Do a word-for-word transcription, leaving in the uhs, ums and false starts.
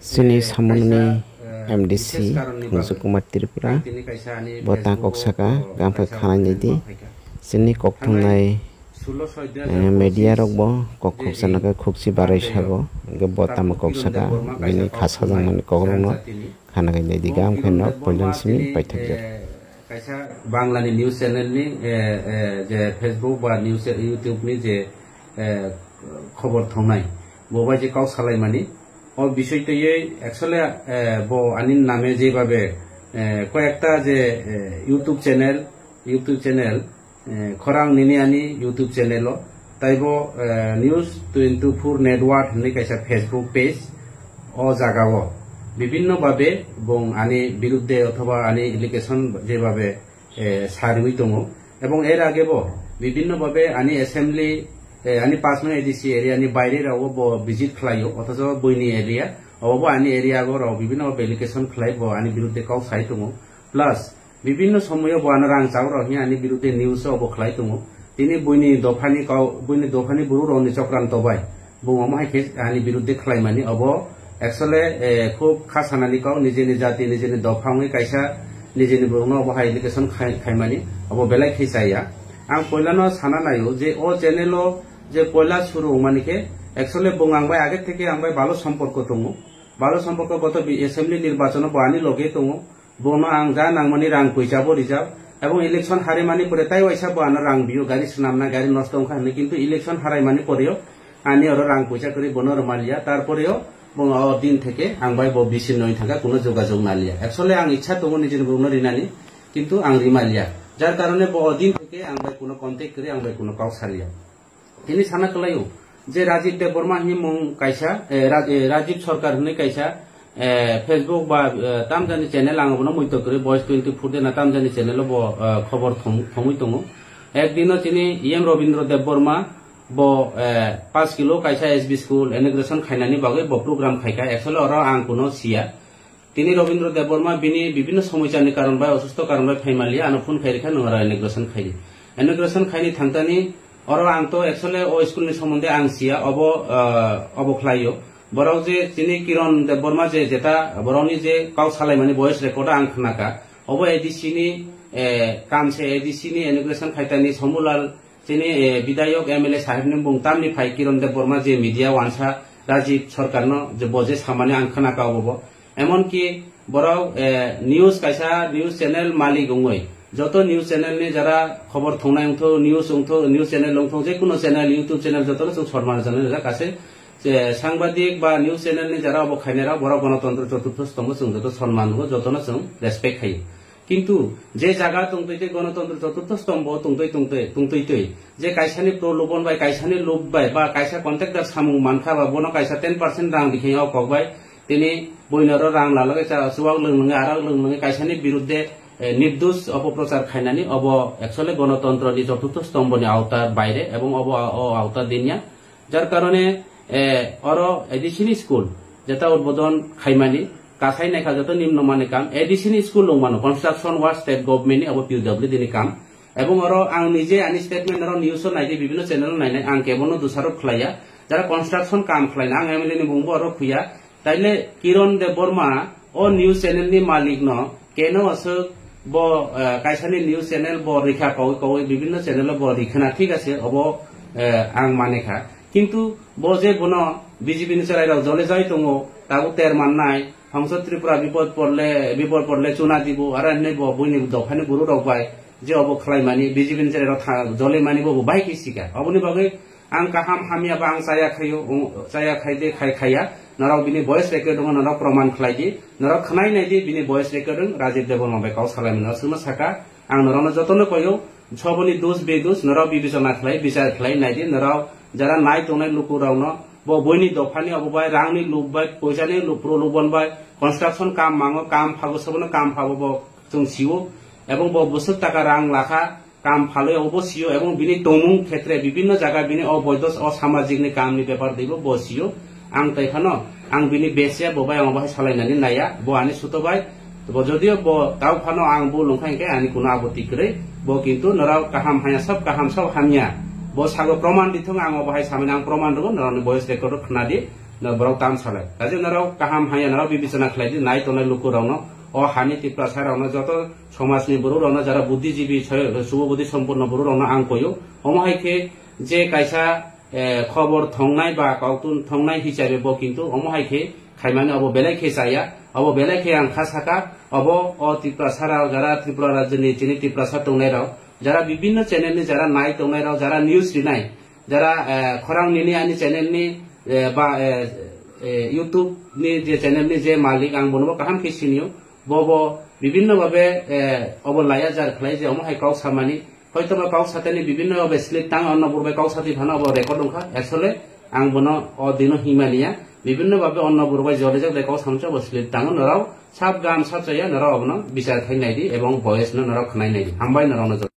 Chini samunni M D C Thangsu Kumar Tripura bo ta kok saka, gam khe khanai nai di. Chini kok thumnai, eh, media rok bo kok khoksa no khe khokchi barai sago, hingke bo tamo kok saka, bini kha sajak mani kok rok no khana khe nai di, gam khe no poilang simi paithak jak. Kaisa Bangla ni news channel ni, eh, eh, je Facebook ba news, YouTube ni je, eh, khobor thongnai, bo bai je kok salaimani, o bisoi twiwi actually, eh, bo ani name jebabe, eh, koyekta je, eh, YouTube channel, YouTube channel, eh, khorang nini ani YouTube channel o, taibo, eh, News twenty-four Network hinwi kaisa Facebook page, o jaga o bibinno babe bong ani birudde othoba ani allegation jebabe, eh, sariwi tongo, ebong er age bo bibinno babe ani assembly, eh, ani pash nong A D C area ni baire rao bo visit khlaio, othocho buini area, obo bo ani area o rao bibinno babe allegation khlai bo ani birudde kok sai tongo, plus bibinno somoyo bo ano rang chao rok hwnwi ani birudde news o bo khlai tongo. Tini buini dophani kau, buini dophani buru rokni chokranto bai bung omo hai khe ani birudde khlaimani obo actually, eh, khub kha sanani kau, nijeni jati, nijeni dopha wngwi kaisa nijeni borokno obo hai allegation khai-, khaimani obo belai khe chaya. Ang poilano sana naio je o channel o je poila suru wngmani khe actually bung ang bai age theke ang bai balo somporko tongo. Balo somporko goto bi-, assembly nirbachono bo ani loge tongo. Bono ang ja nangmani rang poisa bo rijak, ebong election harimani pore tai waisa bo ano rang bio, gari swnamna, gari nosto wngkha hinwi, kintu election haraimani poreo ani oro rang poisa kwrwi bono rwmaliya, tarporeo bo o din theke ang bai bo bisi noi thangkha, kuno jogajog naliya. Actually ang ichha tongo nijini borokno rinani, kintu ang rimaliya, jar karone bo o din theke ang bai kuno contact kwrwi, ang bai kuno kok saliya. Tini sana kwlaio je Rajiv Debbarma hinwi mung kaisa, eh, Raj-, eh, Rajiv Sarkar hinwi kaisa, eh, Facebook ba, eh, tamjani channel, ang bono muitok kwrwi, Voice twenty-four de na tamjani channel o bo, eh, khobor thom-, thomwi tongo. Ekdino chini E M Rabindra Debbarma bo, eh, paanch kilo kaisa S B school inauguration khainani bagwi bo program khaikha, actually oro ang kuno siya. Tini Rabindra Debbarma bini bibinno somoichani karon bai, osusto karon bai phai maliya, ano phone khai rikha, nwng oro inauguration khai di. Inauguration khaini thangtani, oro ang to actually o school ni somonde ang siya, obo, ah, obo khlaio. Borok je tini Kiran Debbarma je jeta borokni je kok salaimani voice record ang khnakha. Obo A D C ni, eh, kam se A D C ni inauguration khaitani Somulal Chini, eh, bidayok M L A sahibni bung tamni phai Kiran Debbarma je media wansa Rajiv Sarkarno je bo je samani ang khna ka obo bo. Emonki borok, eh, news kaisa news channel malik wngwi joto news channel ni jara khobor thungnai wngthu, news wngthu, news channel wngthu, je kuno channel, YouTube channel jotono chwng sorman channel rijak ase je sangbadik ba news channel ni jara obo khainai rok borok Ganatantro Choturtho Stombo chwng joto sorman rwo, jotono chwng respect khai. Kintu je jaga tongtwi tei Ganatantro Choturtho Stombo tongtwi tongtwi, tongtwi twi, je kaisani prolobon bai, kaisani lob bai, ba kaisa contractor samung mankha ba bono kaisa ten percent rang rikhe o kok bai, tini buino ro rang lalogwi cha, chuwak lwnglwngwi, arak lwnglwngwi kaisani birudde, eh, nirdosh opoprochar khainani obo actually Ganatantro ni Choturtho Stombo ni awtar baire ebong obo o awtar dinya. Jar karone, eh, oro A D C ni school jeta udbodon khaimani, kasai naikha joto nimno mani kam, A D C ni school wngmano, construction work state government ni abo P W D ni kam. Ebong oro ang nije ani statement oro news o naidi, bibinno channel o nainai, ang kebono dusarop khlaiya. Jara construction kam khlaina, ang M L A ni bungbo oro khuya. Taile Kiran Debbarma o news channel ni malik no keno aswk bo, eh, kaisani news channel bo rikha kaui kaui bibinno channel o bo rikhana, thik ase, obo, eh, ang mane kha. Kintu bo je bono B J P ni chwrai rok jole jai tongo, tabuk ter mannai, Hongso Tripura bipod porle, bipod porle chuna dibo, aro hinwi bo buini dophani buru rok bai je obo khlai mani, B J P ni chwrai rok tha-, jole mani bo bo bai khe sikha. Oboni bagwi ang kaham hamya ba ang chaya khaio, ung-, chaya khai de khai khaiya. Norok bini voice record wngo, norok proman khlai di. Norok khwnai nai di bini voice record wng Rajiv Debbarma bai kok salai mano. Chwngno saka, ang norokno jotono koio, soboni dos bedos norok bibechona khlai, bichar khlai nai di. Norok jara nai tongnai lukurokno bo buini dophani obo bai, rangni lup bai, poisani lup, prolobon bai, construction kam mango, kam phago, sobono kam phago bo chwng sio. Ebong bo bwswk taka rang lakha, kam phalwi obo sio, ebong bini tongmung khetre bibinno jaga bini oboido o samajikni kamni bepar twibo bo sio. Ang tei phano ang bini bese bo bai ang bahai salainani naiya, bo ani suto bai. Bo jodio bo tau phano ang bo lungkha hinkhe ani kuno abo tikrwi, bo kintu norok kaham hanya, sob kaham, sob hamya. Bo sago proman dithung, ang obo hai samani ang proman rwgo, norokni voice record o khna di. No, borok tam salai. Kaje norok kaham hanya norok bibechona khlai di, nai tongnai luku rokno, o hani Tiprasa rokno, joto somajni borok rokno, jara buddhijibi, soy-, subo buddhi sompurno borok rokno ang koyo. Omo hai khe je kaisa, eh, khobor thongnai ba koktun thongnai hisabe bo kintu omo hai khe khaimani obo belai khe chaya, obo belai khe ang kha saka, obo o Tiprasa rok, jara Tripura rajyoni chini Tiprasa tongnai rok, jara bibinno channel ni jara nai tongnai rok, jara news rinai, jara, eh, khorang nini ani channel ni, eh, ba, eh, eh, YouTube ni je channel ni je malik, ang bono bo kaham khe sinio. Bo bo bibinno babe, eh, obo laya jar khlai je omo hai kok samani. Hoito ba kok satani bibinno babe slip tang onno burbai kok sati phano obo record wngkha. Actually ang bono o dino himaniya. Bibinno babe onno burbai jolijak de kok samcha obo slip tang norok sab gam sab chaya norok obono bichar khai nai di ebong voice no norok khnai nai di. Hambai norok no.